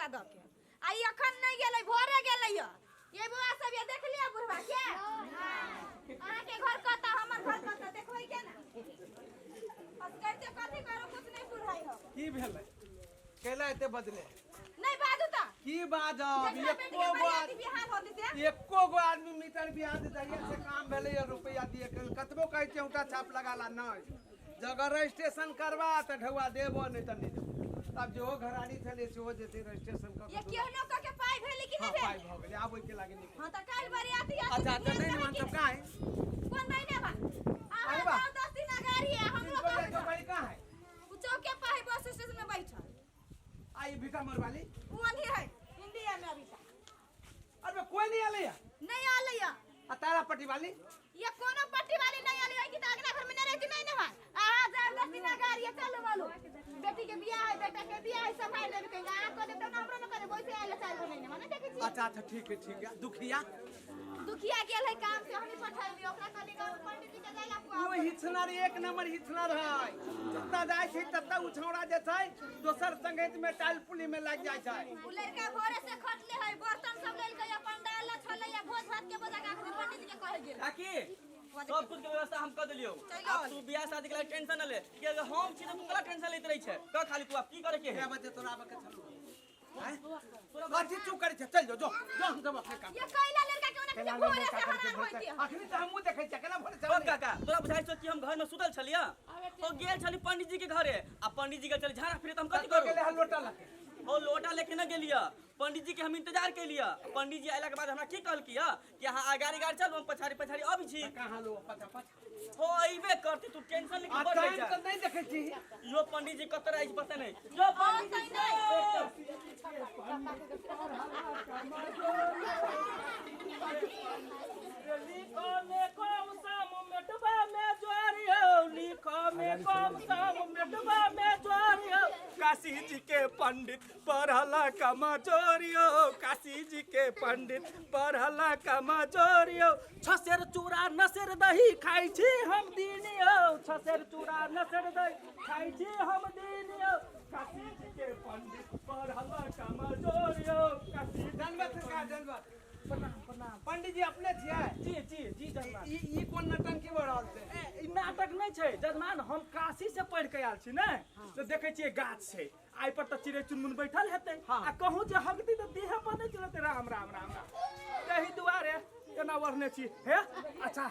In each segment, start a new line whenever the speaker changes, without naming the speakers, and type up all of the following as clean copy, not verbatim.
पैसा दऽ के आ ई अखन नहि गेलै भोरे गेलै यऽ ये बौआ सब ये देख लिअ बुढ़वा के अहाँके घर कतऽ हमर घर कतऽ देखबै के ना बस करिते कथी करू कुछ नहि बुढ़ाइ हो
की भेलै कैला एते बजले
नहि बाजू तऽ
की बाजब
जेकरा बेटी
एको
के
गो
बरियाती बिहान होती से
एको गो आदमी मीटर बियाह दे जहिया से काम भेलै या रुपैआ दिए के कतबो कहै छियै औंटा छाप लगा ला नहि जगह रजिस्ट्रेशन करबा तऽ ढौआ देबो नहि तऽ नहि देबो तब जेहो घरारी छलै सेहो जेतै रजिस्ट्रेशन कऽ
ये
के
केहनो कऽ के पाइ भेलै कि
हाँ
नहि
पाइ
भेल
भऽ गेलै आब ओहिके लागे नहि
हाँ तऽ काल्हि बरियाती आती
अच्छा अच्छा
ध्यान
नहि
रहै
मान
कि
सब कहाँ है
कोन महीने बा
अरे
अहाँ
बा।
जाओ 10 दिन अगाड़ी है हमरो
इनको
कहबै
जाके बड़ी कहाँ है
उ चौके पर है बस स्टेशन में बैठल
आ ई भीखा मरवाली
उ अनही है इंडिया में अभी तक
अरे कोई नहीं आले या
नहीं आले या
आ तारा पट्टी वाली
ये कोनो पट्टी वाली नहीं आले है कि तो अगला घर में नहीं रहती नहीं ना भाई अहाँ जाओ 10 दिन अगाड़ी है चलो वालो बेटी के बियाह है बेटा के बियाह है संभाल लेबे कहीं अहाँ कह देब तब ना हमरो न करे वैसे आले चार गो नहीं ना देखै छी
अच्छा अच्छा ठीक है ठीक है दुखिया
दुखिया गेल है काम से हमनी पठैली ओकरा कहली गाँव पंडित जी के जाइला
ओ हिचनर एक नंबर हिचनर है जतऽ जाइ छै ततऽ उ छौड़ा जे छै दोसर संगत में टाइल पुली में लागि जाइ छै
उ लड़का भोरे से खटले है बर्तन सब लेलकै अपन डाल छलै या भोज भात के बजा के अखनी पंडित जी के कहे गेल
काकी सब कुछ के व्यवस्था हम कर देलियौ
चलि
आब
आउ।
तू बियाह शादी के लिए टेंशन न ले कि अगर हम छी त तू कला टेंशन लेत रहै छै कह खाली तू आब की करे के है
कए बजे तोरा आबऽ के छलौ आँय? कथी चुप करै छै चल जो जो जो हम सब अपने काम
ये कैला लड़का के ओना
केना
के भोरे से
करै छै,
हरान होइत है
अखनी तऽ हमहूँ देखै छियै केना भोरे
ओ
चल
काका तोरा बुझाइ छौ कि हम घर में सुतल छलियै ओ गेल छली पंडित जी के घरे आ पंडित जी के चल झाड़ा फिरे त हम कथी करू
गेलै हँ लोटा लके
ओ लोटा लेके न गेलियै पंडित जी के हम इंतजार केलियै पंडित जी अयला के बाद हमरा की कहलकियै कि अहाँ अगाड़ी गाड़ी चलू हम पछाड़ी पछाड़ी अबै छी
कहाँ लो पछा पछा
हो अइबे करती तू टेंशन लेके
आ
बढ़
टाइम
जा
तऽ नहि देखै छी
यो पंडित जी कतऽ रहै छै पता नहि यो पंडित जी लिखो में कम सम मेटबा में जोरियो लिखो में कम सम मेटबा में जोरियो काशी जी के पंडित पढ़ला कमा जोरियो काशी जी के पंडित पढ़ला कमा जोरियो छसेर चूड़ा नसेर दही खाइ छी हम दिन यौ छसेर चूड़ा नसेर दही खाइ छी हम दिन यौ काशी जी के पंडित पढ़ला कमा जोरियो काशी
धन्यवाद सरकार धन्यवाद
प्रणाम प्रणाम
पंडित जी अपने छियै
जी जी जी जजमान
ई ई कोन नटंकी भऽ रहल छै
ए, ई नाटक नहि छै जजमान हम काशी से पढ़ि के आयल छी ने तऽ देखै छियै गाछ छै आइ पर तऽ चिड़ै चुनमुन बैठल हेतै
हाँ।
आ कहूँ जे हगती तऽ देह पर नहि चलतै राम राम राम राम ताहि दुआरे एना ओढ़ने छी हे अच्छा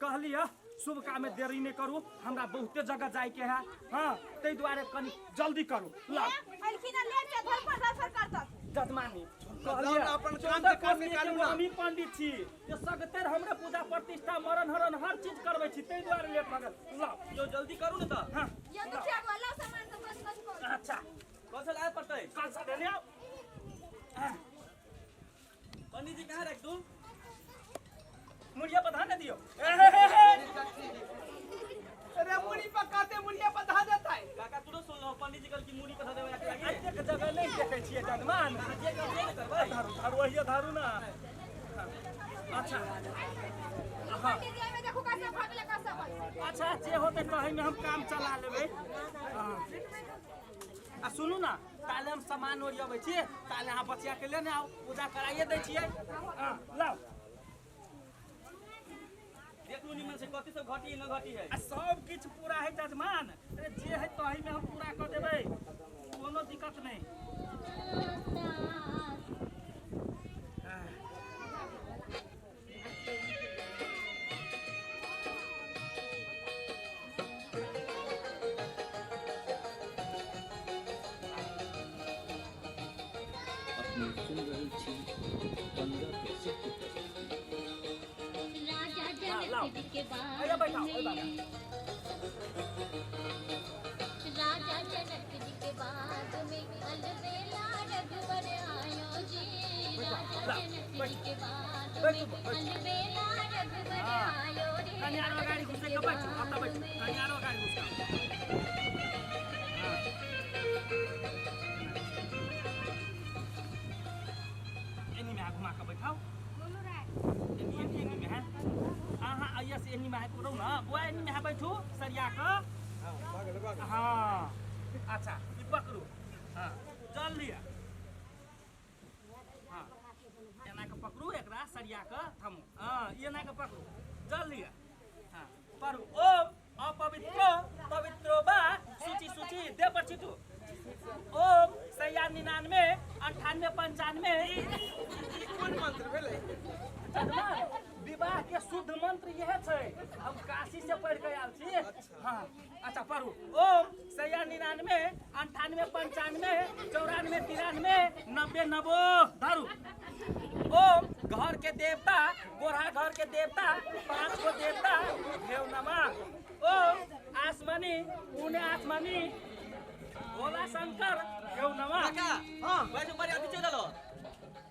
कहलियै शुभ काममे देरी नहि करू हमरा बहुते जगह जाइके है हाँ ताहि दुआरे कनि जल्दी करू ल
अइलखिन हँ लेट के धरफड़ धरफड़ करतक
जजमानी
जाउ ने अपन काम से काम निकालू ना।
हमही पंडित छी जे सगतेर हमरे पूजा प्रतिष्ठा मरण हरण हर चीज करबै छी ताहि दुआरे लेट भऽ गेल लाउ यो जल्दी करू ने तऽ हाँ
ये दुखिया बोला सामान सब कथी कथी करू
अच्छा कौशल आय पड़तै कलशा देने आउ पंडित जी कहाँ रख दूं मुड़िया बधा ने दियो
अरे मुड़ी पकाते मुड़िया पर धा देता है
काका तू सुन लो पंडित जी कल की मुड़ी बधा देबै एतेक जगह नहीं देखै छियै जजमान जे करबै ने करबै धारू धारू ओहिए धारू ना अच्छा
हाँ पंडित जी एहिमे देखू कैसे भऽ गेलै कैसे भऽ
अच्छा जे होतै कहैमे हम काम चला लेबै हाँ। आ सुनू ना ताले हम सामान ओरियबै छी ताले अहाँ बचिया के लेने आउ पूजा कराइए दै छियै हाँ, लाउ देखू निमन से कथी सब घटी न घटी है आ सब किछु पूरा है जजमान अरे जे है तही में हम पूरा कऽ देबै कोनो दिक्कत नहि
अपने सुन रहल छी गंगा कैसेट के प्रस्तुति
राजा
हाँ, लाओ।
जनक जी के
अरे
बाग
बैठाओ, अरे
में राजा जनक जी के बाग में अलबेला रघुवर आयो जी राजा
लाओ,
जनक जी
बैठो।
के बाग
बैठो,
में
बैठो।
अलबेला रघुवर
हाँ।
आयो रे
कनि आरो अगाडि घुसै के बैठू अतऽ बैठू कनि आरो अगाडि घुसका एनी में घुमा के बैठाओ एनी एनी एनी में है अहाँ अइया से एनी में है करू ना बुआ एनी में है बैठू सरिया के हाँ अच्छा ई पकड़ू हाँ जल्दी आ सरिया कऽ थमू। हँ, ई एना कऽ पकड़ू, जल लिअ। हँ, पढ़ू, ओम अपवित्रो पवित्रो बा शुचि शुचि, देह पर छीटू। ओम सैया 99 98 95।
ई कोन मंत्र भेलै?
विवाह के शुद्ध मंत्र यह छै, हम काशी से पढ़ के आयल छी। हाँ, अच्छा, पढ़ू, ओम सैया 99 98 95 94 93 90 नबो धरू। ओम घर के देवता, गोरा घर के देवता, पांच गो देवता भेव नमा। ओम आसमानी उने आसमानी भोला शंकर भेव नमा।
काका।
हाँ।
बैठो, बरियाती चलि रहलो।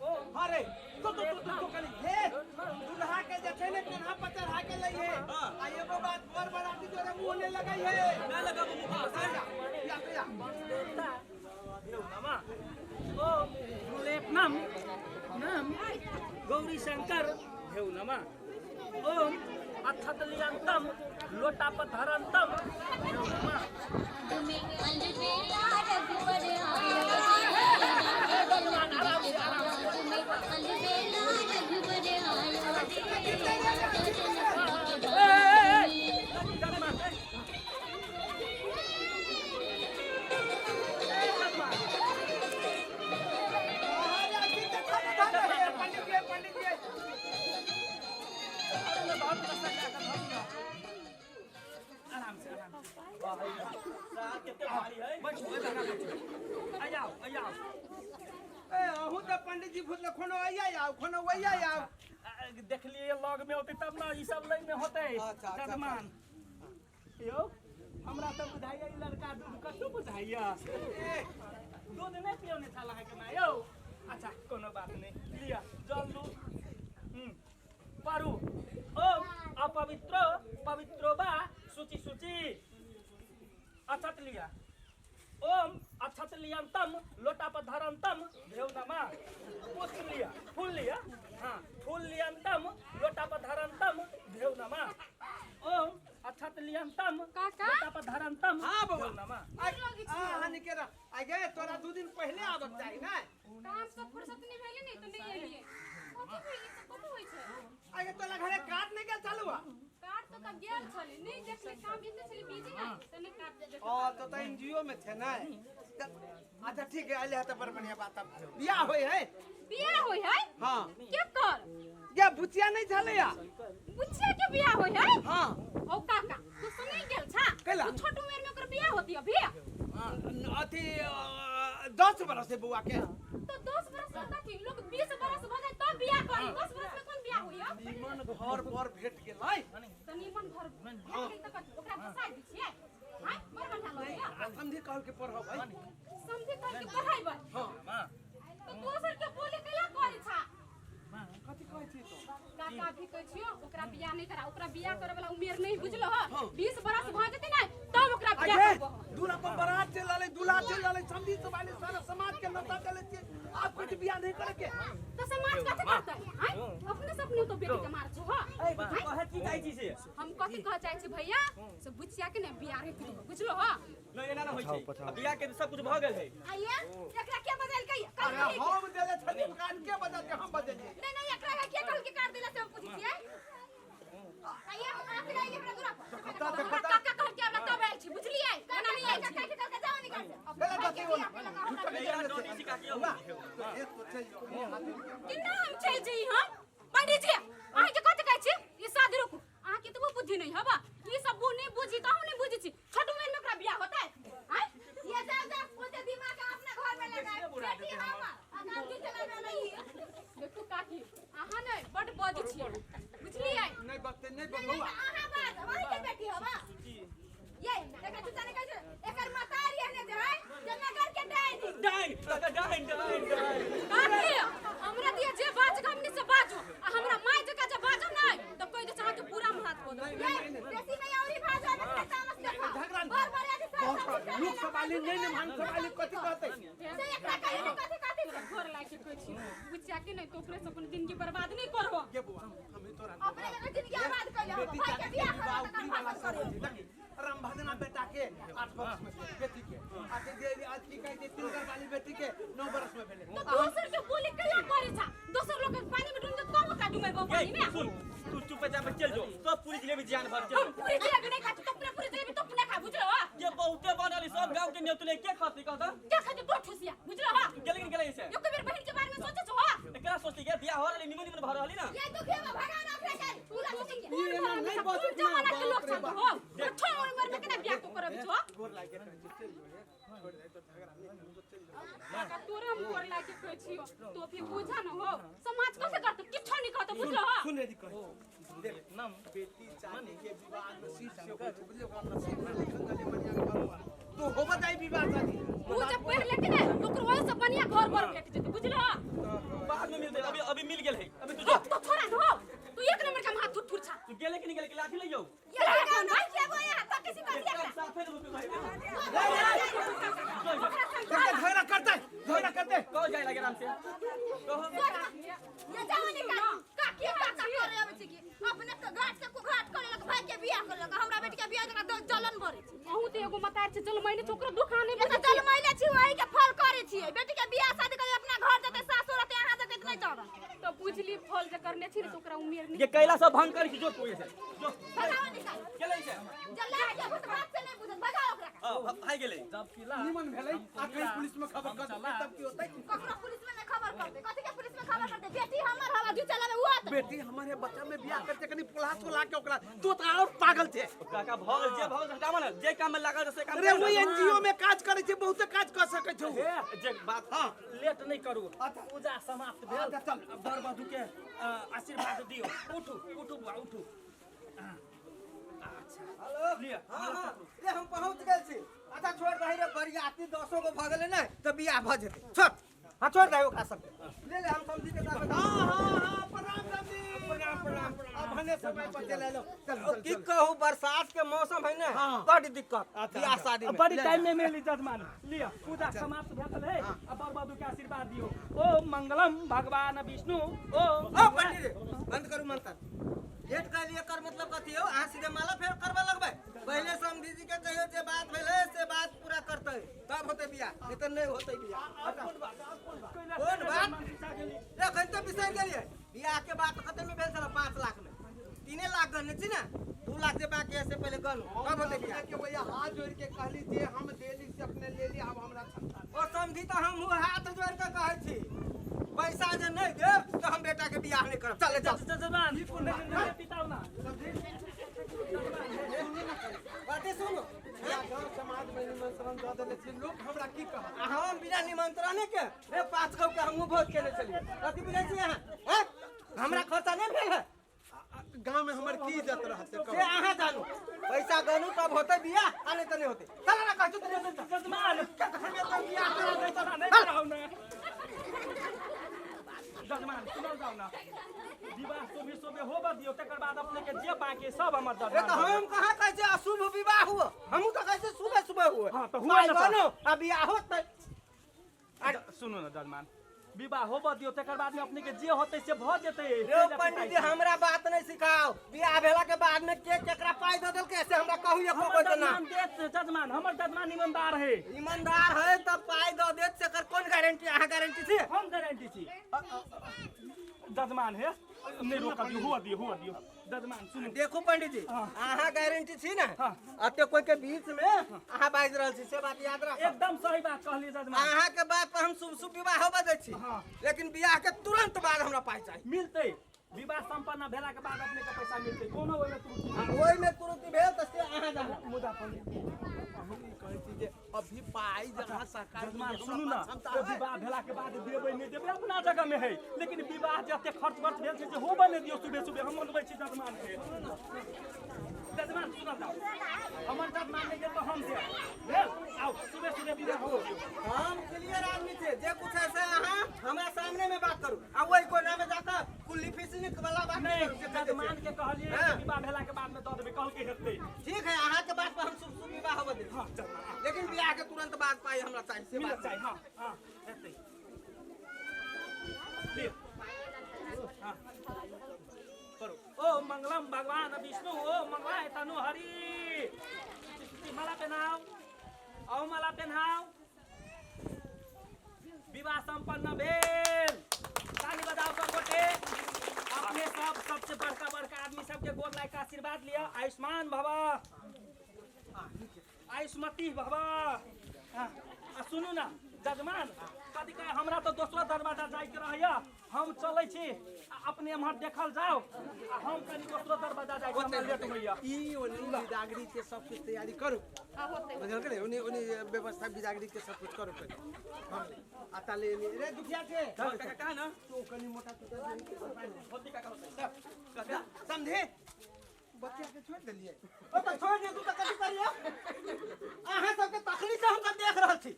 ओम
हाँ रे, तो तो तो तो कनी हे दुल्हा के जे छै ने कन्हा पर चढ़ा के लई है।
हाँ।
आ एगो बात, बर बराती तोरे मुंह ने लगई है।
ना लगाबो मुँह पर से।
या तो या।
देवता भेव नमा। ओम गुलेपनम नाम गौरी शंकर भेव नमा। ओम अक्षतलियंतम लोटापधरंतम भेव नमा।
में अलबेला रघुवर आयो जी, राजा जनक जी के बाग में अलबेला रघुवर आयो जी, राजा जनक जी के बाग में।
पंडित जी, पंडित जी।
आराम से, आराम से।
सार कते भारी है।
बैठू, बैठू, आयाओ, आयाओ।
ए, अहूँ तऽ पंडित जी भूतले, कोनो अइया आउ, कोनो वैया आउ।
देखलिए लग में होते तब ना, ई सब लग में होते।
अच्छा, अच्छा।
जजमान यौ, हमरा तऽ बुझाइया ई लड़का दूध कतौ बुझाइया।
ए,
दूध नहि पियौने छल अहाँके माय यौ। अच्छा, कोनो बात नहि, लिअ जल लू। पढ़ू, ओम अपवित्रो पवित्रो बा शुचि शुचि। अक्षत लिअ। ओम अक्षत लियंतम लोटापधरंतम भेव नमा। पुष्प लिअ, फूल लिअ। हाँ, फूल लियंतम लोटापधरंतम भेव नमा। ओम अक्षत लियंतम
काका?
लोटापधरंतम
हाँ बौआ।
भेव नमा।
आ हाँ, निके रह। आ गे, तोरा 2 दिन पहिले आबक चाही ने।
काम सब फुर्सत नहि भेलै ने, तऽ नहि एलियै। कथी भेलै? ई सब कथी होइ छै?
आ गे, तोरा घरे कार्ड नहि गेल छलू?
कार्ड तऽ कब गेल छलै, नहि देखले। काम एते छलै बिजी ने, तऽ नहि कार्ड देख।
ओ तो तऽ एनजीओ में छै ने। अच्छा, ठीक है, अइले है तऽ बड़ बढ़िया बात। अब बियाह होय है।
बियाह होइ है?
हाँ।
के कर?
गे, बुचिया नहि छलै या।
बुचिया के बियाह होइ है?
हाँ।
औ काका, तू सुनै गेल छा?
कैला?
तू छोट उमेर में ओकर बियाह होती अभी?
अथी 10 बरस है बौआ के।
तो 10 बरस में कथी? लोग 20 बरस भ जाए तब बियाह करी। 10 बरस में कोन बियाह होई अब?
निमन घर पर भेट गेलै।
तऽ निमन घर भेट गेल तऽ कथी, ओकरा फसाइ दै छियै? हां, बड़ बढ़िया लगैया।
आ समझी कहल के पढ़बै।
समझी कह के पढ़ाइबै?
हाँ।
तऽ दोसर के बोले कैला करै छा?
कथी कहै छी तो?
काका भी कहै छियो, ओकरा बियाह नहि करा। ओकरा बियाह करे वाला उमेर नहीं, बुझलो हो? 20 बरस भ जेतै ने, तब ओकरा बियाह
आगे
करबो।
दूल्हा पर बारात चल आले, दूल्हा चल आले, समझी सब आले, सारा समाज के नता चले छियै। आब कुछ बियाह नहीं करे के।
तऽ समाज कथी करतै? आँय, अपने से अपने तो बेटी के मार छो हो।
ए, कहे की चाहै छी से?
हम कथी कह चाहै छी भैया, से बुचिया के ने बियाह राखि देबो, बुझलो हो?
नहि, एना ना होइ छै। आ बियाह के सब कुछ भऽ गेल है।
आइए, एकरा के बदल के?
अरे, हम देले छली कान के बदल के, हम बदलिए।
नहीं नहीं, एकरा के कहल के काट देला से हम पूछै छियै। आइए, आके आइए हमरा दूरा पर।
कता
हमरा
कता।
काका कहल के हमरा तब आयल छी, बुझलियै? एना नहि आयल छी। काका के जाओ निकाल से।
पहले कथी बोल झूठो के
यार,
जाने
डोरी
से।
सिखा के
बौआ, तो एक तो चल जो अपने हाथे।
केना हम चलि जइ हम? पंडित जी, अहाँके कथी कहै छी? ई शादी रोकू। अहाँके एतबो बुद्धि नहि हबा? ई सब बु नहि बुझी तऽ हम नहि बुझै छी। छोट उमेर में ओकरा बियाह होतै? आँय, ये जाओ जाओ, ओते दिमाग अपना घर में लगाए। बेटी हमर आ गाड़ी चलाबै वाला ई। देखू काकी, अहाँ ने बड बजै छियै, बुझलियै?
नहीं बकते नहीं।
नहीं,
बौआ।
अहाँ बाज, अहीं के बेटी हबा। ये एकर चुचा नहीं कहै छै, एकर मतारी एहने जे है जे नगर के डायनी।
डाइन काका, डाइन, डाइन, डाइन।
काकी, हमरा दिया जे बाज हमनी से बाजू, आ हमरा माय जकाँ जे बाजू नहि तऽ कहि दै छै अहाँके पूरा में हाथ कऽ देब। बेसी नहीं औरी भाजो, ने तामस देखो।
झगड़ा नहीं।
बर बर आदि सब
बहुत लोग सब आले नहीं ने, मान सब आले, कथी कहते?
से एकरा कहियो ने कथी कथी छै। घर लाके कहै छी, बुचिया के नहि तो ओकरे से अपन जिंदगी बर्बाद नहि करबो।
गे बौआ, हम ही तोरा
अपने जगह जिंदगी आबाद कैले हबो।
बेटी
भाई के
चाची
बियाह
के विवाह
करबो तकर
उपरी वाला
भाषण
सब
करियो।
होइ छै। देखी, रामभजना बेटा के 8 बरस में भेलै बेटी के, आ जे आज की कहै छै, तिलकर वाली बेटी के 9 बरस में भेलै।
तो दोसर के बोली कैला करे छा? दोसर लोग के पानी में डूब जेतौ, तब ओकरा डुमेबो।
लागे कहै छी, चलि जो हे, छोड़ि दे तो झगड़ा नहि करू तो चलि जो।
काका तोरे हम गोर लागे कहै छियो, तो फिर बुझा न हो समाज कैसे करतो, किछो नहीं कहतो, बुझलो हो?
सुन रे कहै छी, देख बेटी चाची के विवाह नसीब से होइ छै, बुझलियै? ओकरा नसीब में लिखल छलै बढ़िया घर पर तो होबे जाई विवाह शादी।
उ जब पढ़ लेते ना तो ओकरो ओहि से बढ़िया घर पर भेट जेतै, बुझलो?
बाद में मिलते, अभी अभी मिल गेल है अभी। तू जो
तो छोड़ा न हो, तू एक नंबर का महा थुथुर छा।
तू गेले कि नहीं गेले कि लाठी ले जाओ?
ये लगा नहीं जेबो यहाँ तो किसी को दिया
एकदम साफे देबो तू भाई।
झगड़ा करते झगड़ा करते
कहो जाए लगे आराम से कहो।
ये जाओ निकाल का की का करे आबै छै की अपने के घाट से कुघाट करे लग, भाई के बियाह करे लग, हमरा बेटी के बियाह जकरा जलन भरे छै।
अहूँ तो एगो मतार छै, जलमैने छै, ओकरो दुख आने
ये तो जलमैले छी, वही के फल करे छियै। बेटी के बियाह शादी करे अपना घर जेतै, सासुर रहतै, अहाँ जेतै नहि चढ़त।
तो बुझली फल जे करने छी ने तो ओकरा उमेर नहीं।
ये कैला सब भंग करी जो तू ऐसे जो
भगाओ निकाल
गेले से
जल्ला के भूत बात से नहीं बुझत, भगाओ ओकरा।
हां भाई गेले।
निमन भेलै आ कहीं पुलिस में खबर कर देबै तब की होतै?
ककरो पुलिस में नहीं खबर करते, कथी के पुलिस में खबर करते? बेटी हमर हवा जू चलावे उ आत।
बेटी हमारे बच्चा में बियाह करते कनी पुला सोला के ओकरा तू तो और पागल छे।
काका भऽ गेल जे भऽ गेल हटावा ने, जे काम में लागल से काम।
अरे वो एनजीओ में काज करे छै, बहुते काज कर सकै छै उ।
जे बात।
हां
लेट नहीं करू, पूजा समाप्त भेल।
अच्छा, चल।
अब बर वधू के आशीर्वाद दियो। उठू उठू बुआ उठू।
हेलो
लिअ।
हाँ हाँ रे हम पहुंच गेल छी। अच्छा छोड़ दही रे, बरियाती 10 गो भऽ गेलै ने तऽ बियाह भऽ जेतै। छोड़, हाँ छोड़ दही ओकरा सबके, ले ले हम समझी के साथ।
हां हां हां प्रणाम समझी, प्रणाम प्रणाम। अब हने समय पर चले लो, चल चल।
की कहू बरसात के मौसम है ने, बड़ दिक्कत बियाह शादी में।
बड़ी टाइम में मिली जजमान। लिअ पूजा समाप्त भेल है, अब बर वधू के आशीर्वाद दियो। ओ मंगलम भगवान विष्णु ओ
ओ पंडित जी बंद करू मंत्र। लेट कहलियै एकर मतलब कथी हो? अहाँ सीधे माला फेर करबा लगबै? पहिले समधी जी के कहियो जे बात भेलै से बात पूरा करतै तब होतै बियाह, नहीं तऽ नहीं होतै बियाह। कोन बात? एखन तऽ बिसरि गेलियै बियाह के बात कते में भेल छलै? 5 लाख में 3 लाख गणने छी ने, 2 लाख जे बाकी है से पहिले गणू तब होतै बियाह।
के भैया हाथ जोड़ के कहली जे हम देली से अपने ले ली, अब हमरा क्षमता।
ओ समधी तऽ हमहूँ हाथ जोड़ के कहै छी पैसा जे नहीं देब तऽ हम बेटा के बियाह नहीं करब। चल चल
जजमान नहीं पिताओ ना।
बाते सुनू,
गांव समाज में निमंत्रण दऽ देने छी, लोग हमरा की कहत?
हम बिना निमंत्रण के रे 5 गो के हमहूँ भोज केने छलियै। कथी बुझै छी अहाँ? हैं? हमरा खर्चा नहीं भेल है?
गांव में हमर की इज्जत रहतै?
से अहाँ जानू, पैसा गनू तब होतै बियाह आ नहीं तऽ नहीं होतै। चल ना कहै छी तऽ
जजमान
बियाह करा दै
नहीं कराओ ना जजमान, सुनल जाओ ना। विवाह सुबह सुबह होबऽ दियौ, तकर बाद अपने के जे बाकी सब हमर
रे
जजमान।
तऽ हम कहाँ कहै छियै अशुभ विवाह हुआ, हमहूँ तऽ कहै छियै सुबह सुबह हुआ।
हाँ, तऽ हुआ ना।
गनू आ बियाह होतै।
सुनू ना जजमान, विवाह होबऽ दियौ तकर बाद में अपने के जे होतै से भऽ जेतै।
रे पंडित जी हमरा बात नहीं सिखाओ, बियाह भेला के बाद में के केकरा पाई दऽ देलकै से हमरा कहू एको
हमर
गो तऽ ना।
जजमान देत, जजमान हमर जजमान ईमानदार है।
ईमानदार है तब पाई दऽ देत से एकर कोन गारंटी? अहाँ गारंटी छी?
हम गारंटी छी जजमान है, नहीं रोक दियौ, हुआ दियौ हुआ दियौ जजमान सुनू।
देखू पंडित जी अहाँ गारंटी छी ने?
हाँ।
अते कोई के बीच में अहाँ बाजि रहल छी से बात याद राखब।
एकदम सही बात कहलियै जजमान।
अहाँ के बात पर हम शुभ शुभ विवाह होबऽ दै छी,
हाँ।
लेकिन बियाह के तुरंत बाद हमरा पाई चाही।
मिलतै, विवाह संपन्न भेला के बाद अपने के पैसा मिलतै, कोनो ओहिमे त्रुटि
आ
नहि।
ओहिमे त्रुटि भेल तऽ से अहाँ जानू।
मुदा पंडित जी हम ई कहै छी जे अभी पाई जहाँ सरकार
जजमान सुनू ना, ओ विवाह भेला के बाद देबै नहि देबै अपना जगह में है, लेकिन विवाह जते खर्च वर्च भेल छै से होबऽ नहि दियौ। सुबह सुबह हम मनबै छी जजमान के। जजमान सुनल जाओ, हमर जजमान नहि देत तऽ हम देब। भेल आउ सुबह सुबह विवाह होबऽ दियौ।
हम क्लियर आदमी छियै, जे कुछ है से अहाँ हमरा सामने में बात करू आ ओहि कोना में जाकऽ कुल्ली फिसनी वाला बात
नहीं
नहीं करू से कहि दै
जजमान
छियै।
के कहलियै
हाँ।
विवाह भेला के बाद में दऽ देबै, कहलकै हेतै।
ठीक है, अहाँ के बात पर हम शुभ शुभ विवाह होबऽ देब,
हाँ जजमान
लेकिन बियाह के तुरंत बाद पाई हमरा चाही से
मिलत
बात।
चाही। हाँ हाँ हेतै। लिअ। हाँ। करू। ओ मंगलम भगवान विष्णु ओ मंगलाय तनु हरि। माला पहनाओ, आओ माला पहनाओ। विवाह संपन्न भेल। ताली बजाओ सब गोटे। अपने सब सबसे बड़का बड़का आदमी सबके गोर लाग के आशीर्वाद लिअ। आयुष्मान भव, आयुष्मती भव। हाँ, आ सुनू ना जजमान, कथी कहे हमरा तो दोसरो दरवाजा जाय के रहैया हम चलै छी आ अपने एम्हर देखल जाओ आ हम कनी दोसरो दरवाजा जाय के हमरा लेट होइया
ई ओनी बिदागरी के सब कुछ तैयारी करू बुझल के ओनी ओनी व्यवस्था बिदागरी के सब कुछ करू पहिले हम आ ताले एनी रे दुखिया के
काका कहा ना
तो कनी मोटा टूटा
होती काका होती काका
समझे बच्चा के छोड़ देलिए
ओ त छोड़ दे तू त कथी करियो अहाँ सबके तखनी से हम सब देख रहल छी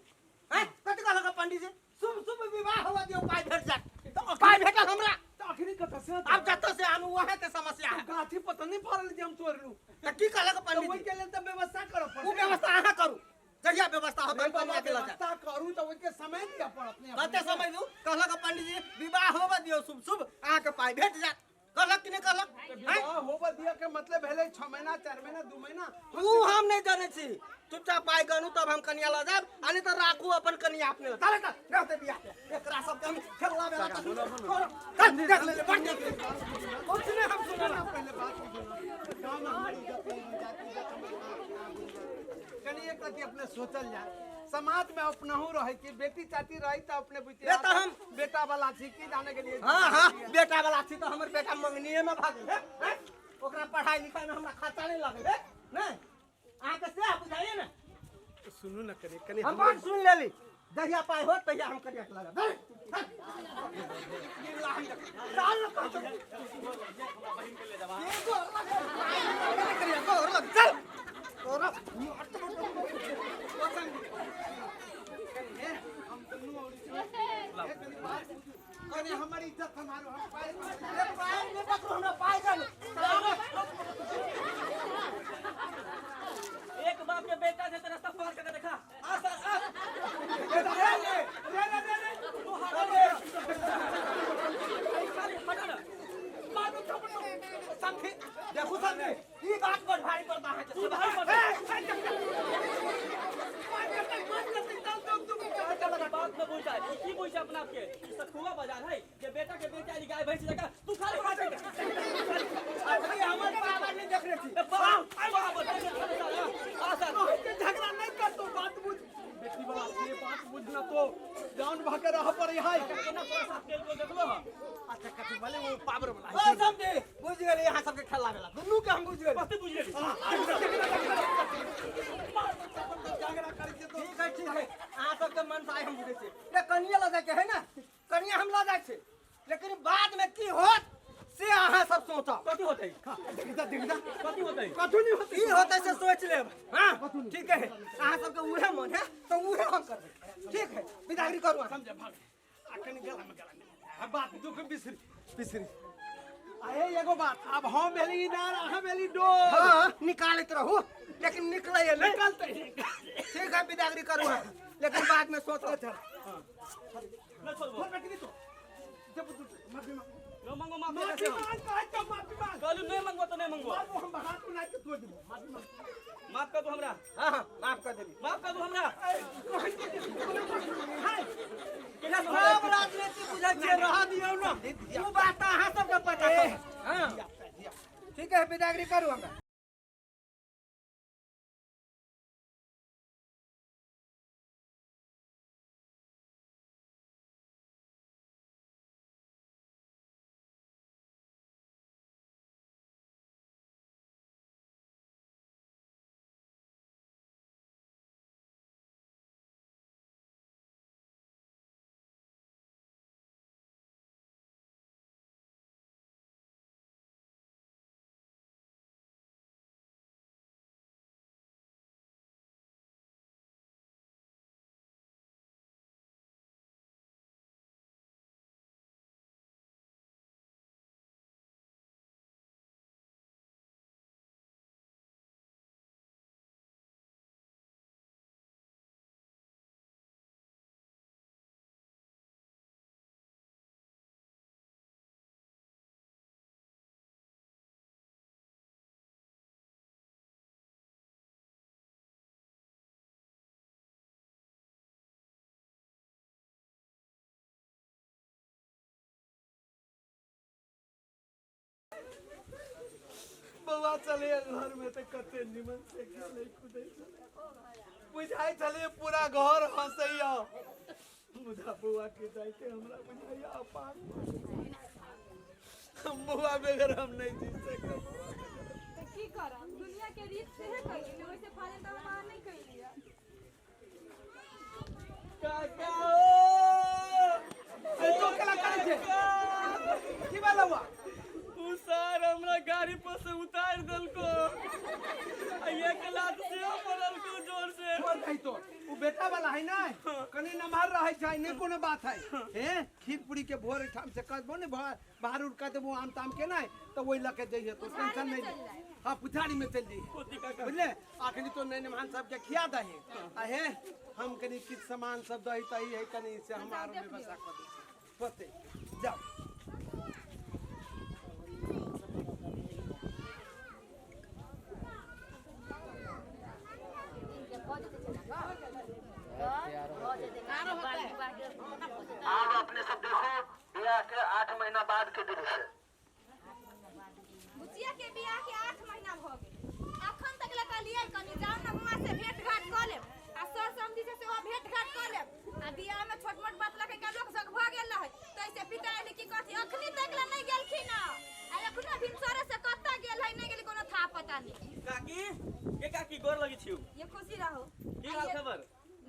हैं कथी कहलक पंडित जी शुभ शुभ विवाह हुआ दियो पाइ भेट जात तो पाइ भेटल हमरा
त अखनी कत से
आब जतऽ से आनू वहाँ के समस्या है
गाछी पता नहीं फड़ल जे हम तोड़लू
त की कहलक
त
पंडित
ओहि
जी
के लेल त व्यवस्था करऽ
उ
पड़त
व्यवस्था अहाँ करू जहिया व्यवस्था होतै हम कमा के लऽ जायब
व्यवस्था करू त ओहि के समय दिअ पड़त ने
कते समय दू कहलक पंडित जी विवाह होबऽ दियौ शुभ शुभ अहाँके पाइ भेट जायत कहलक कि नहि कहलक हैं?
विवाह होबऽ दिअ के मतलब भेलै 6 महीना 4 महीना 2 महीना
उ हम नहीं जाने छी चुपचाप पाइ गनू तब हम कनिया लऽ जायब आ नहीं तऽ राखू अपन कनिया अपने लग। चल चल रहते बियाह के एकरा सबके हम खेलला बेला तक चल देख ले बड़ देख ले कुछ नहीं हम सुनल
ना पहले बात सुनो गाँव में हमारी इज्जत नहीं हो जाती इज्जत हमारी माँ के नाम हो जाती। कनी एक रति अपने सोचल जाए समाज में अपनहु रहे कि बेटी चाटी रही तो अपने बुझते
रे तऽ हम-
बेटा वाला छी की जाने के लिए
हाँ हाँ बेटा वाला छी तऽ हमर बेटा मंगनीये में भाग गेल हैं? ओकरा पढ़ाई लिखाई में हमरा खर्चा नहीं लगल है नहीं अहाँके सएह बुझाइए ने
सुनू ना कनी कनी
हम बात सुन लेली जहिया पाइ होत तहिया हम कनिया के लगब चल तोरा
कनी हमारी इज्जत हमारो हम पाए
पाइ नहि पकड़ू हमरा पाइ गन
एक बाप के बेटा छै त रास्ता पार करके देखा आ सर आ
रे रे रे रे रे
तू हटा दे खाली हटा ना
मारू थप्पड़ समझी देखू समझी ई बात पर भारी पड़ता है
तू भाई पर बात न बुझा ई की बुझा अपना आप के ई सखुआ बाजार है जे बेटा के बेटा आई गाय भैंस जका तू खाली हटा दे
अभी हमर बाबा नहीं देखने छी
ए बाप बाप आ सर
झगड़ा नहीं कर तो बात बुझ बेटी वाला से बात बुझना तो जान भाके रह पड़े है
केना तोरा साथ केल को देखलो ह
अच्छा कथी बोले वो पावर वाला
ओ समझी बुझ गेली यहाँ सबके खेला बेला दुनू के हम बुझ गेली
कथी बुझ गेली
झगड़ा करै छै तो
ठीक है ठीक है अहाँ सबके मन से आइ हम बुझै छी रे कनिया लऽ जायके है ने कनिया हम लऽ जाइ छी लेकिन बाद में की होत से अहाँ सब सोचब
कथी होतै
देखता देखता
कथी होतै
कथु नहीं होती
की होतै से सोच लेब हाँ ठीक है अहाँ सबके उहे मन है तो उहे हम करबै ठीक है बिदागरी करू अहाँ।
समझे भाग आ कनी गला में गला में आ बात दुख बिसरी बिसरी अरे एगो बात अब हम भेली इनार अहाँ भेली डोर
हाँ निकालैत रहू लेकिन निकलै नहीं
निकलते
ठीक है बिदागरी करू अहाँ लेकिन बाद में सोच
चल
न छोड़बो
फोन पे तो जब तू माफी मांग
न मांगो माफी
माफी मांग कहै तो माफी मांग
कहलू नहीं मांगबो तो नहीं मांगबो
बाबू हम हाथ उना के तोड़ देबो माफी मांग
माफ कर दू हमरा
हाँ हाँ माफ कर देली
माफ कर दू हमरा
कहै के हाय
केना
सब राजनीति बुझै छियै रह दियौ ने उ बात तऽ अहाँ सबके पता है हाँ ठीक है बिदागरी करू हमरा
बौआ चले घर में तो कते निमन से खेले कूदे छलै बुझाइ छलै पूरा घर हंसैया
मुदा बौआ के जाइते हमरा बुझाइया अपांग। हम बौआ बगैर हम नहीं जी सकब।
तऽ की करब, दुनिया के रीत सेहे कैली ने, ओइसे फाजिल तऽ हम अहाँ नहि कैलियै।
काका ओ
अरे तो केला करै छै? की भेलौ बौआ?
उ सर हमरा गाड़ी पर से उतार देलको आ एक लात सेहो पड़लको जोर से।
छोड़ दही तो, उ बेटा वाला है ना, कनी नमहर रहै छै, नहि कोनो बात है। हे खीर पूरी के भोर एहिठाम से कहबो ने, बाहर उर कह देबो आम ताम के नहि तऽ ओहि लऽ के जइहे, तो टेंशन नहीं ले। हाँ, पुछारी में चल जइहे, बुझले? अखनी तो नहीं मेहमान सबके खिया दही आ हे हम कनी किछु सामान सब दही तही है कनी से हम आरो व्यवस्था कऽ दै छी, होतै। जाओ।
आब अपने सब देखो बियाह के 8 महीना बाद के दृश्य।
बुचिया के बियाह के 8 महीना भ गेल, अखन तक ले कहलियै कनी जाउ ने बुआ से भेंट घाट कऽ लेब आ सर समधी से सेहो भेंट घाट कऽ लेब, आ बियाह में छोट मोट बात लऽ के लोक सब भऽ गेल रहै तैसे पिता एली की कथी, अखनी तक ले नहि गेलखिन आ एखनो भिनसरे से कतऽ गेल है नहि गेल कोनो था पता नहि।
काकी के काकी, गोर लगै छियौ।
ये खुशी रहू।
की हाल खबर?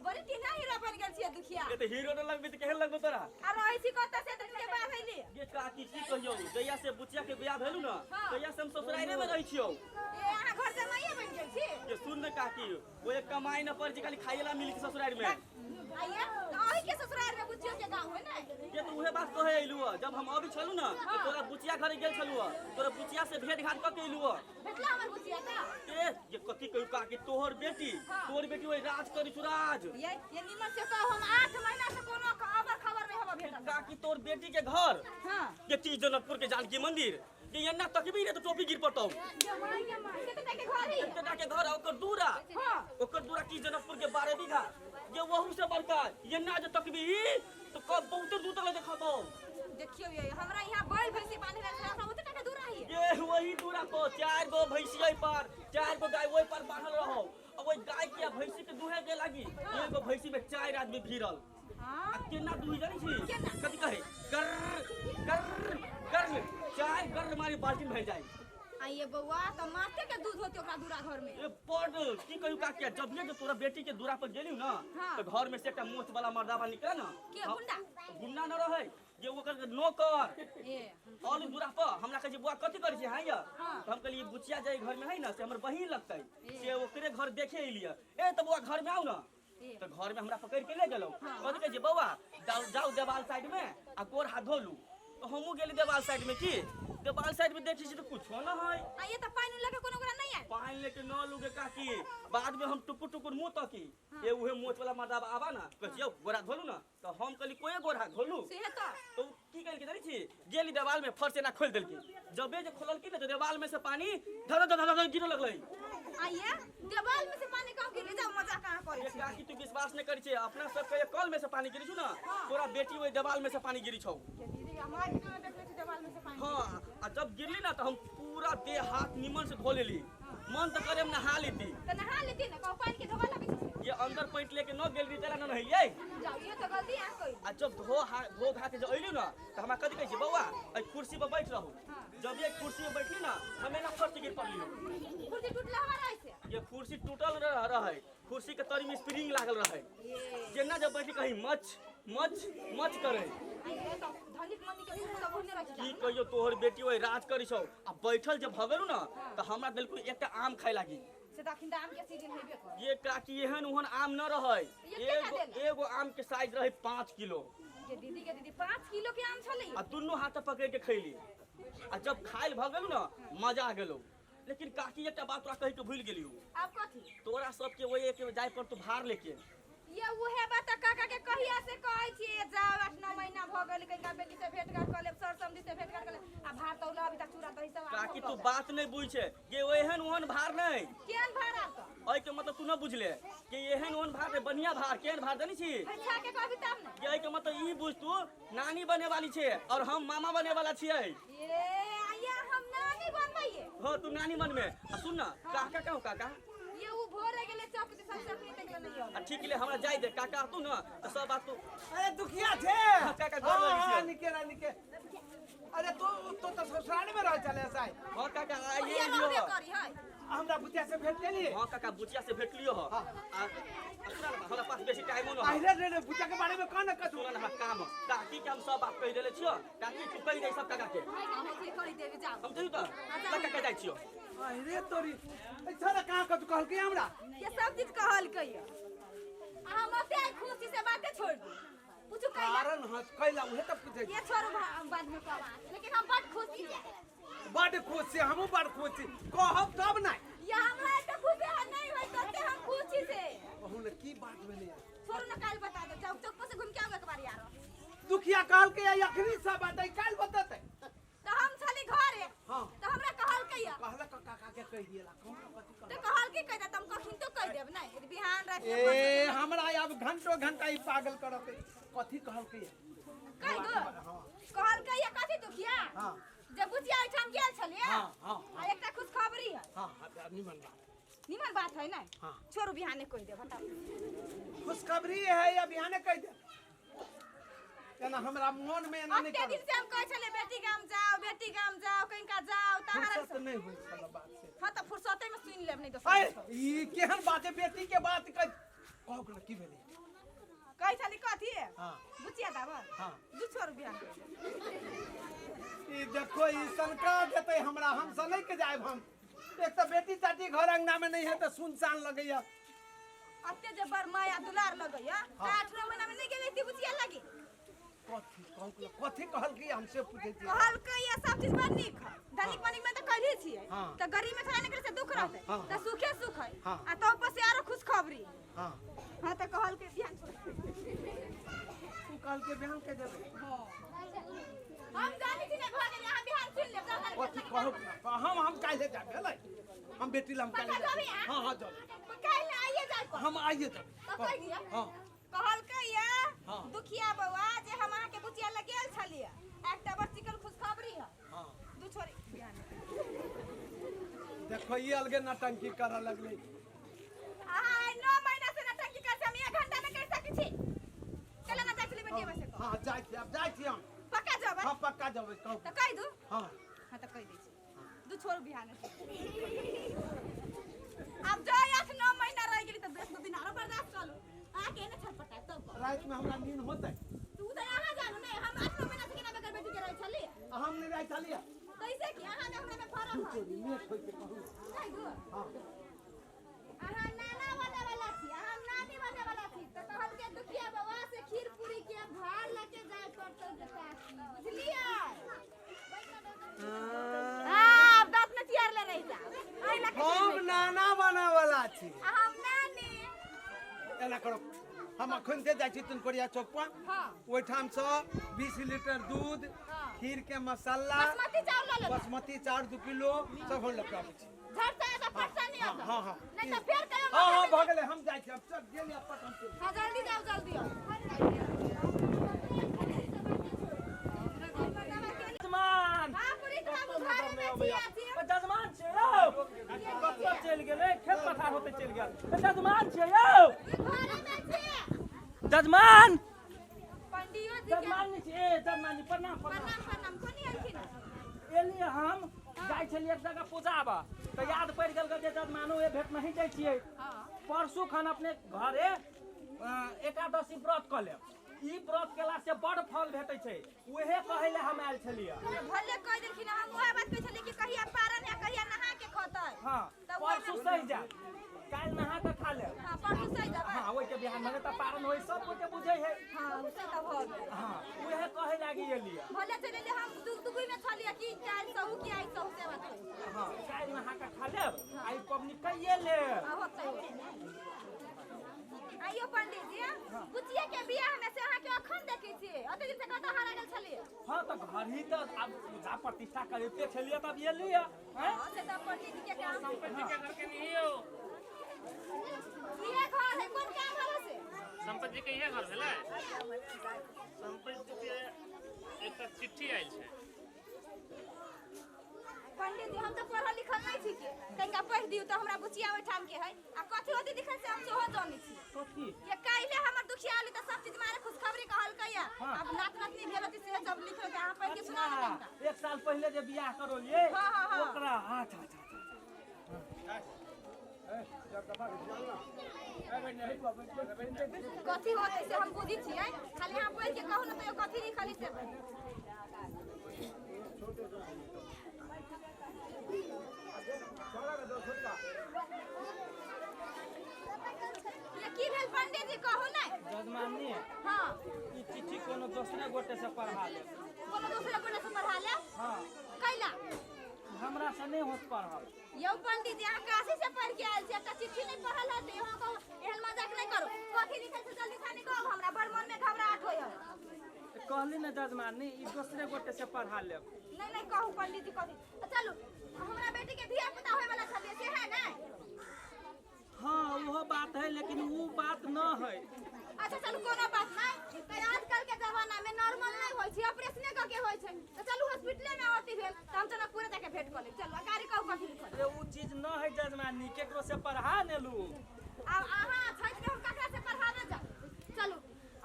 बड़ी टीना हीरो बन गेल छियै दुखिया।
ये तऽ हीरो न लगबी तऽ केहन लगबो तोरा?
आ रहै छी कतऽ से तऽ के बात भइली?
ये काकी की कहियौ, जहिया से बुचिया के बियाह भेलु न तहिया से हम ससुराइरे में रहै छियौ।
ये अहाँ घर जमाइए बन गेल छी?
ये सुन न काकी, वो एक कमाई न पड़ छै, खाली खाइए ला मिली ससुराइर में।
आइए तऽ अही के ससुराइर में बुचियो के गाँव है ने?
ये तो उहे बात कहे अइलु ह, जब हम अभी छलु न तऽ तोरा बुचिया घरे गेल छलु ह, तोरा बुचिया से भेंट घाट कऽ के अइलु ह।
भेटला हमर बुचिया तऽ?
ए ये कथी कहियौ काकी, तोहर बेटी, तोहर बेटी ओहि राज करी छौ राज।
ये निमन से कहो, हम 8 महीना से कोनो खबर खबर नहीं हवा भेटल।
काकी तोहर बेटी के घर ये चीज जनकपुर के जानकी मंदिर के एना तकबी रे तो टोपी गिर पड़तौ।
ये माय ये माय, केतना के घर है?
केतना के घर है ओकर दूरा? ओकर दूरा की जनकपुर के 12 बीघा, ये वहू से बड़का, एना जे तकबी तो कब बहुते दूर तक देखबौ।
देखियो ये हमरा यहाँ बैल भैंसी बांधे ला हमरा ओते टाका दूर है।
ये वही दूरा को 4 गो भैंसी ओइ पर, 4 गो गाय ओइ पर बांधल रहो, आ ओइ गाय के आ भैंसी के दुहे के लागी एगो भैंसी में 4 आदमी भिड़ल। आ केना दुही जानी छी? कथी कहे? गर गर गर 4 गर मारी बाल्टी भर जाई।
आ ये बौआ त माथे के दूध होते ओकरा दूरा घर में।
ए बड की कहू काकी, जब ये तोरा बेटी के दूरा पर गेलियो ना तो घर में से एकटा मोच वाला मर्दाबा निकला ना।
के गुंडा?
गुंडा न रहे, ये ओकर नौकर। ऑल दूरा पर हमरा कहै छै बुआ कथी करै छी हां या? त हम कहलियै बुचिया जाय घर में है ना से हमर बहिन लगतै, से ओकरे घर देखे अइलियै। ए त बुआ घर में आउ ना, त घर में हमरा पकड़ के ले गेलौ। कथी कहै छै बौआ जाउ जाउ देवाल साइड में आ गोर हाथ धोलू। तो हमहूँ गेली देवाल साइड में, की देवाल साइड में देखी छी तो कुछो न है।
आ ये त पानि लके कोनो ओकरा नहीं आयल?
पानि लेके न लूगे काकी, बाद में हम टुकुर टुकुर मुंह तकी, ए उहे मोच वाला मर्दाबा आबा ना, कहै छी यौ गोर हाथ धोलू ना, तो हम कहली कोए गोर हाथ धोलू।
सेहे तो।
तो की कहलकै जानै छी, गेली देवाल में फर्श एना खोलि देलकै, जबे जे खोललकै ने तो देवाल में से पानी धर धर धर धर गिरे लगलै।
आ ये देवाल में से पानी कहाँ गिरे? जाओ मजाक कहाँ करै
ये
छी?
काकी तू विश्वास नहीं करै छी, अपना सब के कल में से पानी गिरै छौ ना, तोरा बेटी ओहि देवाल में से पानी गिरै छौ।
ये दीदी हमार के देखले छी देवाल में से पानी।
हाँ, आ जब गिरली ना तो हम पूरा देह हाथ निमन से धो लेली, मन तो करे हम नहा लेती।
त नहा लेती ना, कहू पानी के धोवा लगै छै।
ये अंदर पैंट लेके न गेल रही तेला न नहैलियै।
जाओ ये तो गलती अहाँ कइली।
आ जब धो घा के जब अइली ना त हमरा कथी कहै छै बौआ एहि कुर्सी पर बैठ रहू। जब ये कुर्सी पर बैठली ना हम एना फर्श गिर पड़ली।
कुर्सी टूटला हमारा ऐसे?
ये कुर्सी टूटल रहै, कुर्सी के तरी में स्प्रिंग लागल रहै, जेना जब बैठी कहीं मच मच मच करे।
आ ये तो धनिक मनी के कुर्सी सब ओहने रहै छै।
की कहियो तोहर बेटी ओहि राज करी छौ। आ बैठल जब भऽ गेलू ना त हमरा बिल्कुल एकटा आम खाय लागी।
से त अखन त आम के सीजन हेबे कर।
ये काकी एहन ओहन आम न रहै,
ये केना
एगो
देलक?
एगो आम के साइज रहै 5 किलो।
ये दीदी के दीदी 5 किलो के आम छलै।
आ दुनू हाथ पकड़ के खैली, आ जब खाइल भऽ गेलू ना मजा आ गेलौ। लेकिन काकी एकटा बात तोरा कहि के भूलि गेलियौ।
आब कथी?
तोरा सबके ओहि एक जाय पड़तौ भार लेके।
ये उहे बात त काका के कहिया से कहै छियै, जाउ 8-9 महीना भऽ गेल, कनिका बेटी से भेंट घाट कऽ लेब, सर समधी से भेंट घाट कऽ लेब, आ भार तौला अभी तक चूड़ा दही सब आब
काकी
भऽ
तू
गेल।
बात नहीं बुझै ये एहन ओहन भार नहीं।
केहन भार आब त?
एहि के मतलब तू न बुझले कि एहन ओहन भार नहीं, बढ़िया भार। केहन भार जानै छी?
अच्छा के कहबी तब ने।
कि एहि के मतलब ई बुझ तू नानी बने वाली छे और हम मामा बने वाला छियै।
ये आया हम नानी बनबैये।
हाँ तू नानी बनबे। आ सुन ना काका कहू काका
ये उ भोरे गेले चल पुते सब से अपने तक नहीं
आ ठीक ले हमरा जाय दे काका तू न त सब बात तू
अरे दुखिया छे
हाँ, काका, गोर
हाँ,
लगै
हाँ,
छियौ।
निके ना निके। अरे तू तो तो ससुराल में रह चले साई।
हां काका आइए
ये
लियो।
रहबे करी है।
हमरा बुचिया से भेट लेली?
हां काका बुचिया से भेट लियो हो।
हाँ।
आ सुना ना, हमरा पास बेसी टाइमो न हो।
अरे रे रे बुचिया के बारे में कह ना कथू।
सुना ना हमरा काम हो। काकी के हम सब बात कहि देले छियो। काकी तू कहि दे सब काका के।
हम की कहि देबे जाओ।
हम जइयो त काका के जाइ छियो।
अरे तोरी अच्छा ना कहां कथू कहलकै हमरा?
ये सब चीज कहलकै। आ हम ओते खुशी से बातें छोड़ दी। पूछू कैला?
कारण हंस कैला उहे त पूछै।
ये छोड़ू बाद में कहब, लेकिन हम बड खुश छी।
बड खुश छी, हमहूँ बड खुश छी। कहब तब नै।
ये हमरा एते खुशी है नहीं होय तते हम खुश छी से।
कहू ने की बात भेलै?
छोड़ू ना काल बता दे, चौक चौक पर से घूम के आउ एक बार यार।
दुखिया कहलकै अखनी सब बात काल बतेतै।
त हम छली घरे।
हां।
त हमरा कहलकै।
कहलक काका के कहि दियला कहू ने कथी
त कहलकै कहि दे त हम कखिन तो कहि देब नै बिहान राति।
ए हमरा आब घंटो घंटा ई पागल करत। कथी कहलकै?
कहि दो। कहलकै कथी दुखिया?
हां।
जब बुचिया ओहिठाम गेल छलियै।
हां हां।
आ एकटा खुशखबरी है।
हां हां निमन बात।
निमन बात है नै?
हां।
छोड़ू बिहाने कहि देब बताउ।
खुशखबरी है या बिहाने कहि देब? एना हमरा मन में एना नहीं
अते दिन से हम कहै छलियै बेटी गाम जाओ बेटी गाम जाओ कहिनका जाओ त हमरा
फुर्सत नहीं होई छल बात से।
हां त फुर्सते में सुनि लेब नहीं दोसर।
अरे ई केहन बात है बेटी के बात कह कहू के की भेलै?
कहै छली कथी?
हां।
बुचिया दाबर।
हां।
दू छोड़ बिहान।
ई देखो ई सनका देतै हमरा, हम सनै के जायब हम। एक त बेटी चाटी घर अंगना में नहीं है त सुनसान लगैया।
अते जे बड़ माया दुलार लगैया त 8 महीना में नहीं गेलै ती बुचिया लगी।
कथी कहू के कथी कहलकै हमसे पूछै छी?
कहलकै ये सब चीज बड़ नीक है। धनिक मनिक में त कहली छियै।
हां।
त गरीब में थोड़ा निकले से दुख रहतै। त सुखे सुख है।
हां।
आ त ऊपर से आरो खुशखबरी।
हां।
हां त कहलकै बिहान छोड़।
तू कहलकै बिहान के देबै?
हां। हम जानी छी नै भ गेलै, अहाँ बिहान सुनि लेब।
कथी कहू हम काल्हि जाब भेलै? हम बेटी लम काल्हि
जाबे?
हां हां जाबे।
काल्हि आइए जाय पर।
हम आइए जाबे।
त कहि दिअ।
हां।
कहलकै ये दुखिया बौआ जे हम अहाँ के बुचिया लग गेल छलियै एकटा बड़ चिकन खुशखबरी है।
हां।
दू छोरी बिहान।
देखो ई अलगे नटंकी करऽ लगलै।
अहाँ आइ 9 महीना से नटंकी कर हम 1 घंटा में कर सकै छी। चल ना जाइ छली बेटी बस।
हां जाइ छी, अब जाइ छी हम।
पक्का जेबै?
हां पक्का जेबै कहू।
त कहि दू।
हां।
हां त कहि दै छी। दू छोड़ बिहान। अब जाय 8-9 महीना रह गेली त 10 दिन आरो बर्दाश्त चलू। अहाँ के ने छटपटाय तब
राति में हमरा नींद होतै।
तू त अहाँ जानू नै हम 8-9 महीना से केना बगैर बेटी के रहै छली।
हम नै रहै छलियै।
कैसे कि अहाँ में हमरा में फरक है।
लेट होय छै कहू।
कहि दू।
हां।
अहाँ नाना बने वाला छी, अहाँ नानी बने वाला छी। त कहलकै दुखिया बाबा से खीर पूरी के भार लके जाय पड़तौ बेटा बुझलियै? हां दांत में चियार ले रही जा।
हम नाना बने वाला छी।
हम नानी।
एना करो हम अखन से जाइ छी तुनकोरिया चौक पर।
हां।
ओहिठाम से 20 लीटर दूध, खीर के मसाला,
बासमती चावल ल लेबै।
बासमती चावल 2 किलो सब हम लऽ के आबै छी।
झट से आता पटसा नहीं आता।
हां हां।
नहीं त फेर कहियो।
हां हां भ गेलै हम जाइ छी अब चल गेलियै पट हम।
हां जल्दी जाओ जल्दी आओ।
जजमान।
हां पूरी तरह घरे में छी।
जजमान छै यौ। कतऽ चलि गेलै? खेत पथार होते चलि गेल। जजमान छै यौ।
घरे में छी।
जजमान।
पंडियो जी।
जजमान नहीं छी। ए जजमान जी प्रणाम
प्रणाम प्रणाम। कोनी एलखिन?
एलियै हम जाइ छलियै एक जगह पूजाबऽ तऽ याद पड़ि गेल जे जजमानो ए भेट नहीं जाइ छियै। परसू खन अपने घरे एकादशी व्रत कऽ लेब। ई व्रत केला से बड़ फल भेटै छै, उहे कहै ले हम आयल छलियै।
भले कहि देलखिन, हम उहे बात कहै छलियै कि कहिया पारन या कहिया नहा के खतै।
हां परसू सहि जायब, काल्हि नहा के खा लेब।
हां परसू सहि जायब।
हां ओइ के बिहान भने तऽ पारन होय सब गोटे बुझै है।
हां से तऽ भऽ गेल।
हां उहे कहै लागी एलियै।
भले चलि एलियै, हम दुगदुगी में छलियै कि काल्हि सहू कि आइ सहू से बात।
हां काल्हि नहा के खा लेब आ ई पबनी कइये लेब।
हां होतै। आइयो पंडित जी बुचिया के बियाह में से अहाँ के अखन देखै छी, ओते दिन से कतऽ हरा गेल छलियै?
हां तऽ घर ही तऽ आब पूजा प्रतिष्ठा करिते छलियै तब एलियै।
हां से तऽ पंडित जी के काम।
संपत्ति के घर के नहीं हो।
इहे घर है, कोन काम हलो से?
संपत्ति के इहे घर भेलै। संपत्ति के एकटा चिट्ठी आयल छै।
पंडित पंडित जी, हम तऽ पढ़ल लिखल नहि छी के तनिका पढ़ि दियौ तऽ हमरा बुचिया ओहिठाम के है आ कथी होती लिखल से हम सेहो जानै छी।
कथी?
ये काल्हि हमर दुखिया आली तऽ सब चीज मारे खुशखबरी कहलकै या।
हाँ।
अब नात नतनी भेल होती से सब लिखल के अहाँ पढ़ि के सुना ने तनिका।
एक साल पहिले जे बियाह करौलियै
हाँ, हाँ, हाँ।
ओकरा। अच्छा अच्छा।
कथी होतै से हम बुझै छियै, खाली अहाँ पढ़ि के कहू ने तऽ कथी लिखल है से। ये की भेल पंडित जी, कहू ने।
जजमानी।
हाँ।
ई चिट्ठी कोनो दोसरे गोटे से पढ़ा लेब।
कोनो दोसरे गोटे से पढ़ा लेब?
हाँ।
कैला?
हमरा से नहि होत पढ़ल।
यौ पंडित जी, अहाँ काशी से पढ़ के आयल छी, एकटा चिट्ठी नहि पढ़ल हेतै? अहाँ कहू, एहन मजाक नहि करू। कथी लिखल छै जल्दी से कहू, हमरा बड़ मन में घबराहट होइए।
कहली ने जजमानी, ई दोसरे गोटे से पढ़ा लेब।
नहीं नहीं, कहू पंडित जी कथी। चलू, हमरा बेटी के धिया पुता होय वाला छलियै से है ने?
हाँ उहो बात है, लेकिन वो बात न है।
अच्छा चलू, कोनो बात नहीं। तऽ आजकल के जमाना में नॉर्मल नहीं होइ छै, ऑपरेशने कऽ के होइ छै। तऽ चलू, हॉस्पिटले में अथी भेल तऽ हम जनकपुरे जाके भेंट कऽ लेब। चलू, गाड़ी कहू कथी लिखल।
अरे वो चीज न है जजमानी, केकरो से पढ़ा ने लू।
आब अहाँ छठि में हम ककरा से पढ़ाबे जाउ? चलू,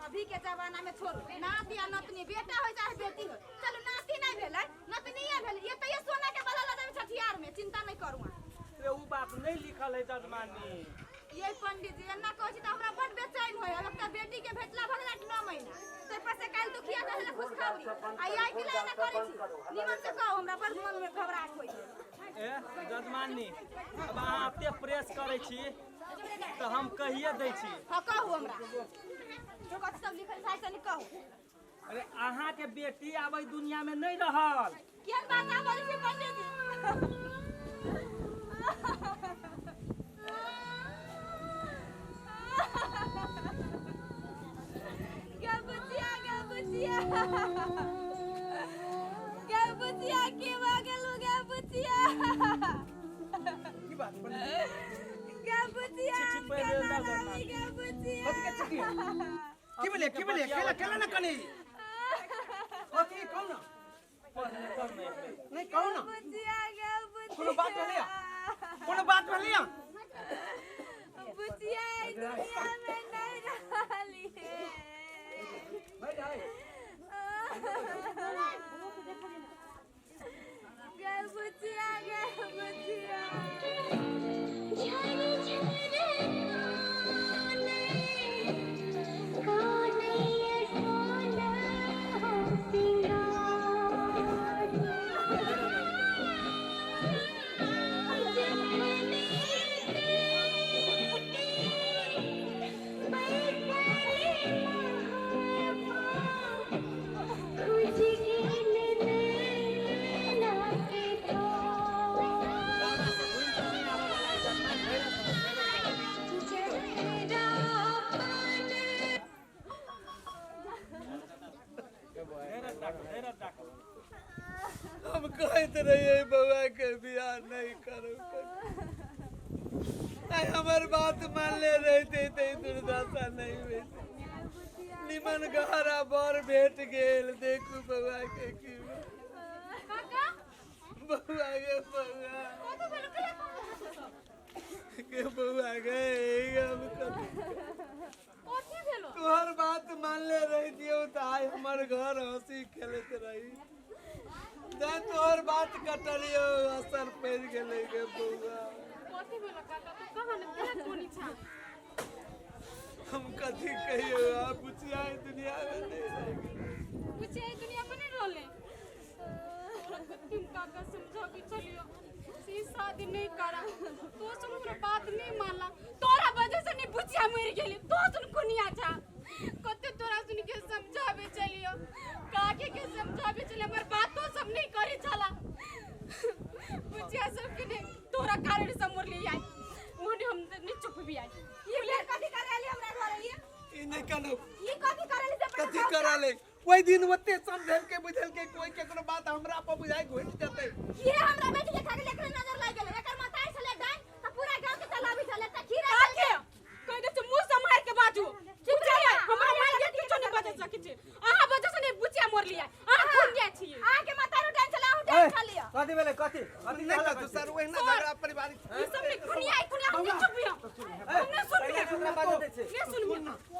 अभी के जमाना में छोड़ू नाति आ नतनी, बेटा हो चाहे बेटी हो। चलू, नाति नहीं भेलै, नतनीये भेलै, ये तऽ ये सोना के बदला देबै छठियार में, चिंता नहीं करू अहाँ।
अरे वो बात नहीं लिखल है जजमानी।
ये पंडित जी, एना कहै छी तऽ हमरा बड बेचैन होय। एकटा बेटी के भेटला भऽ गेल 8-9 महीना, ताहि पर से काल्हि दुखिया रहले खुशखबरी, आ आई के एना करै छी? निमन से कहू, हमरा बड मन में घबराहट होय।
ए जजमानी, अब अहाँ एते प्रेस करै छी तऽ हम कहिए दै छी।
हाँ कहू, हमरा कथी सब लिखल छै से कहू।
अरे अहाँ के बेटी आब एहि दुनिया में नहीं रहल।
केहन बात अहाँ बजै छी पंडित जी? गे बुचिया, गे बुचिया, गे बुचिया, की भऽ गेलू गे बुचिया?
की बात पंडित?
गे बुचिया।
चिट्ठी पढ़ि लेल
केना
दऽ
रहली गे बुचिया?
कथी के चिट्ठी? की भेलै, की भेलै? केला केला ने कनी कथी कहू ना।
पढ़ पढ़ नहीं।
नहीं, कहू ना।
बुचिया, गे बुचिया।
कोनो बात भेलैया? कोनो बात भेलैया?
बुचिया एहि दुनिया में नहीं रहली है। गे बुचिया, गे बुचिया।
झर झर काने कानैया सोना हो सिंगार, जखने बेटी बैठले महापा, खुज गेल नैना के द्वार। जहरा
धैर्य राखू, धैर्य राखू।
हम कहैत रहियै बौआ के बियाह नहीं करू, आइ हमर बात मानले रहते तऽ ई दुर्दशा नहीं होइत। निमन गहरा बर भेट गेल, देखू बौआ के की भेल।
काका।
बौआ गे बौआ।
कथी भेल? कहिया कहाँ सब?
के बौआ गे, हम कथी
कथी भेलो?
तोहर बात मानले रहितियौ तऽ आइ हमर घर हंसी खेलैत रही। जाय तोहर बात कटलियौ, असर पड़ि गेलै गे बौआ।
कथी भेलो काका? तू कहाँ ने कहिया कोनी छा?
हम कथी कहियौ, आब बुचिया एहि दुनिया में नहीं रहि गेलै।
बुचिया एहि दुनिया में नहीं रहले? तोरा कत्ती काका समझाबी चलियो से ई शादी नहीं करा, तो सुन हमरा बात नहीं मानला। तोरा वजह से नहीं बुचिया मर गेली। तो सुन कुनिया छा, कते तोरा सुन के समझाबे चलियो, काके के समझाबे चलियो, हमर बातो सब नहीं करे छला। बुचिया सब के नहीं तोरा कारण से मरली आई, ओने हम नहीं चुप भी आई।
ये फेर कथी करे आली हमरा घर? ये
ई नहि कहलहुँ।
ई कथी करे आली से?
कथी करा ले, ओहि दिन ओते समझेलकै बुझेलकै, कोई केकरो बात हमरा पर बुझाइ घुटि जेतै।
ये हमरा बेटी के खा गेल, एकरे नजर लागि गेलै। एकर माताई छलै डाइन तऽ पूरा गांव के चलाबी छलै तऽ खीरा।
काके कह दे, मुंह सम्हार के बाजू।
चुप
बुचिया
रह।
हमरा मार के किछो नहीं बजै सकै छी। अहाँ वजह से नहीं बुचिया मरली आई। अहाँ कोन गया छी?
अहाँ के माताई डाइन छलै, अहूँ डाइन। छलियै।
कथी भेलै कथी कथी
नहीं तो सर ओहिना झगड़ा पारिवारिक
ई सब ने खुनिया खुनिया हम नहीं चुप हम नहीं सुनबी
ओकरा बाजऽ दै छै।
नहीं सुनबी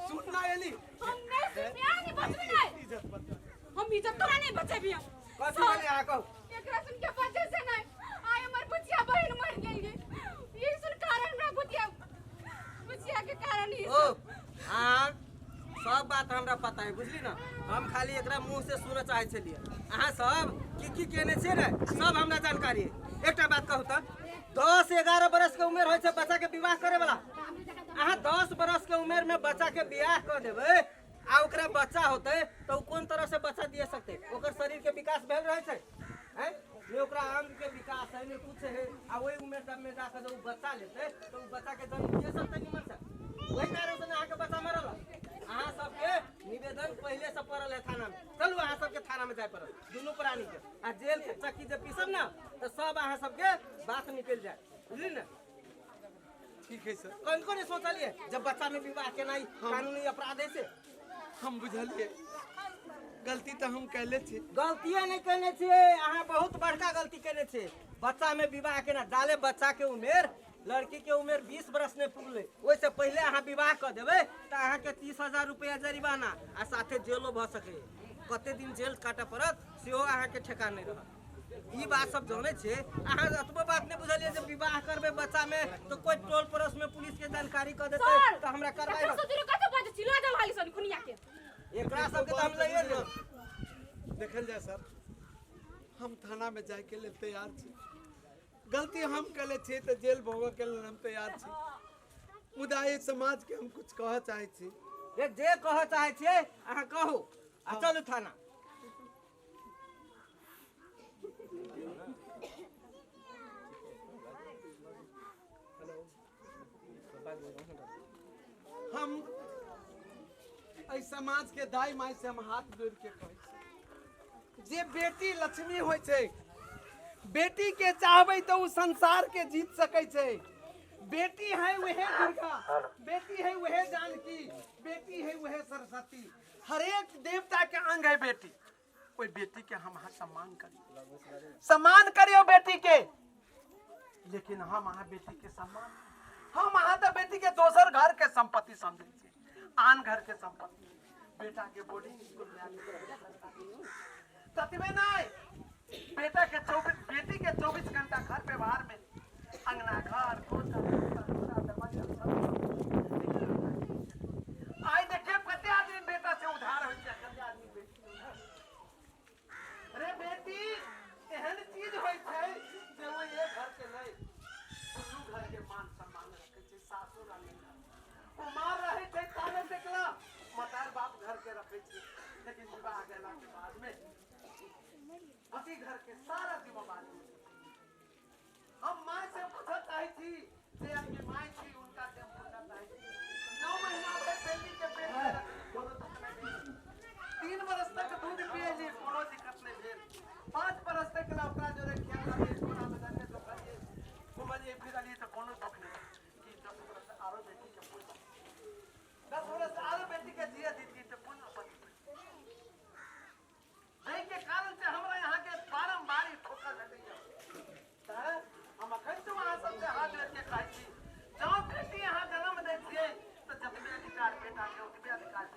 सुन ना एली
हम नहीं सुनबी आ नहीं बचबी नहीं
इज्जत बचा
हम इज्जत तोरा नहीं बचेबी हम
कथी भेलै अहाँ कहू
एकरा सुन के वजह से नहीं आइ हमर बुचिया बहिन मर गेल ये सुन कारण हमरा बुचिया बुचिया के कारण ही
ओ अहाँ सब बात हमरा पता है बुझली ना। हम खाली एकरा मुँह से सुनऽ चाहै छलियै। अहाँ सब की की केने छियै ने सब हमरा जानकारी है। एकटा बात कहू तऽ 10-11 बरस के उमेर होइ छै बच्चा के विवाह करे वाला। अहाँ 10 बरस के उमेर में बच्चा के बियाह कऽ देबै आ ओकरा बच्चा होतै तऽ ओ कोन तरह से बच्चा दिए सकतै? ओकर शरीर के विकास भेल रहै छै हैं? ने ओकरा अंग के विकास है ने कुछ है आ ओहि उमेर सब में जाकर जब ओ बच्चा लेतै तऽ ओ बच्चा के जन्म दिए सकतै निमन से। वही कारण से अहाँके बच्चा मरल। अहाँ सबके निवेदन पहले से पड़ल है थाना में। चलू अहाँ सबके थाना में जाय पड़ल दुनू प्राणी के आ जेल के चक्की जे पीसब ना तऽ सब अहाँ सबके बात निकलि जाय बुझली ने।
ठीक है सर।
कनको नहीं सोचलिए जब बच्चा में विवाह केनाइ कानूनी अपराध है से?
हम बुझलिए गलती तऽ हम कैले छी।
गलतिये नहीं केने छियै अहाँ बहुत बड़का गलती केने छियै। बच्चा में विवाह केना जाले बच्चा के उमेर लड़की के उमेर 20 बरस नहीं पुगलै ओहिसँ पहिले अहाँ विवाह कऽ देबै तऽ अहाँके 30,000 रुपया जरिमाना आ साथे जेलो भऽ सकैए। कते दिन जेल काटऽ पड़त सेहो अहाँके ठेकान नहि रहत। ई बात सब जानै छियै अहाँ। एतबो बात नहि बुझलियै जे विवाह करबै बच्चा में तऽ कोइ टोल पड़ोस में पुलिस के जानकारी कऽ देतै तऽ हमरा कार्रवाई
होत। कथी बाजै छी? लऽ जाउ हाली सन खुनिया के।
एकरा सबके तऽ हम लइए लेब।
देखल जाय सर हम थाना में जाय के लेल तैयार छी। गलती हम कैले छी तऽ जेल भोगऽ के लेल हम तैयार छी। मुदा एहि समाज के हम कुछ कहऽ चाहै छी।
जे कहऽ चाहै छियै अहाँ कहू आ चलू थाना।
हम एहि समाज के दाई माई से हम हाथ जोड़ के कहै छी जे बेटी लक्ष्मी होइ छै बेटी के चाहबै तऽ ओ संसार के जीत सकै छै। बेटी है वहे दुर्गा, बेटी है वहे जानकी, बेटी है वहे सरस्वती। हरेक देवता के अंग है बेटी। ओहि बेटी के हम अहाँ सम्मान करियौ, सम्मान करियौ बेटी के। लेकिन हम अहाँ बेटी के सम्मान हम अहाँ तऽ बेटी के दोसर घर के संपत्ति समझै छी, आन घर के संपत्ति। बेटा के बोर्डिंग स्कूल में ततबे नहीं बेटा के 24 बेटी के 24 घंटा घर व्यवहार में अंगना घर दरवाजा सब। आइ देखिए कते आदमी बेटा से उधार होइ छै कते आदमी बेटी से उधार। अरे बेटी एहन चीज होइ छै जे ओ एक घर के नहीं दुनू घर के मान सम्मान रखै छै। सासुर आ नैहर कुमार रहै छै ताले देखला मतार बाप घर के रखै छै लेकिन विवाह गेला के बाद में पति घर के सारा जिम्मेवारी। हम माय से पूछऽ चाहै छी जे